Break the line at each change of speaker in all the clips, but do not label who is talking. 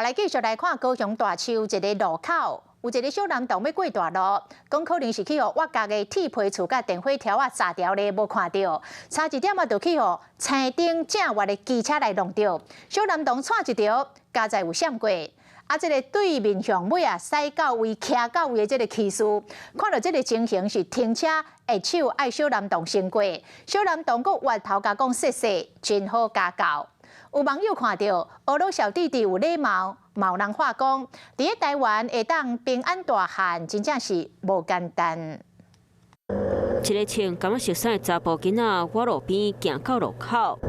來繼續來看高雄大樹一个路口，有一个小男童欲過大路，講可能是去予倚角的鐵皮厝佮電火柱仔閘牢咧，無看著，差一點仔就去予青燈正越的機車來挵著。小男童掣一著，佳哉有閃過。啊，這个對面向尾啊，駛到位、騎到位的這个騎士，看著這个情形是停車下手愛小男童先過，小男童閣越頭共講謝謝，真好家教。有網友看著，呵咾小弟弟有禮貌，嘛有人話講，佇咧台灣會當平安大漢，真正是無簡單。
一个穿柑仔色衫的查埔囡仔，倚路邊行到路口，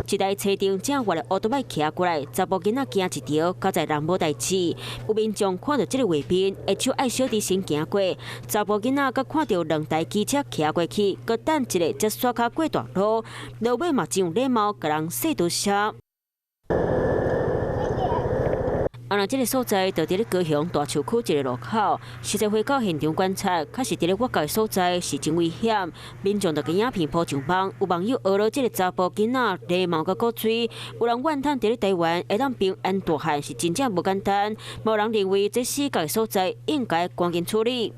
一台車頂正越的歐多擺騎過來，查埔囡仔驚一著，佳哉人無代誌。有民眾看著這个畫面，下手愛小弟先行過，查埔囡仔閣看著兩台機車騎過去，閣等一下才刷跤過大路，落尾嘛真有禮貌，共人說多謝。啊，若這个所在就佇咧高雄大樹區一个路口，實際回到現場觀察，確實佇咧倚角的所在是真危險。民眾就共影片鋪上網，有網友呵咾這个查埔囡仔禮貌佮古錐，有人怨嘆佇咧台灣會當平安大漢是真正無簡單。無人認為這死角的所在應該趕緊處理。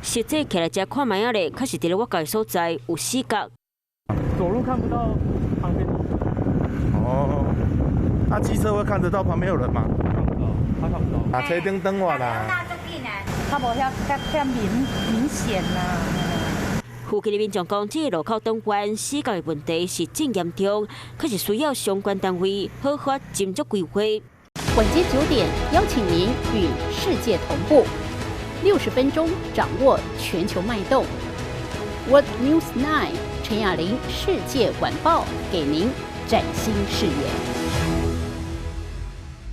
實際徛來遮看覓仔咧，確實佇咧倚角的所在有死角。
走路看不到旁邊。
哦。啊，機車會看得到旁邊有人嗎？
看不到，他看不到。
啊，車頂燈完啦。
較無遐遐遐明明顯啦。
附近的民眾講，這个路口轉彎死角的問題是真嚴重，可是需要相關單位好好斟酌規劃。
晚間9點，邀請您與世界同步，60分鐘掌握全球脈動。World News 9 陳雅玲世界晚報，給您嶄新視野。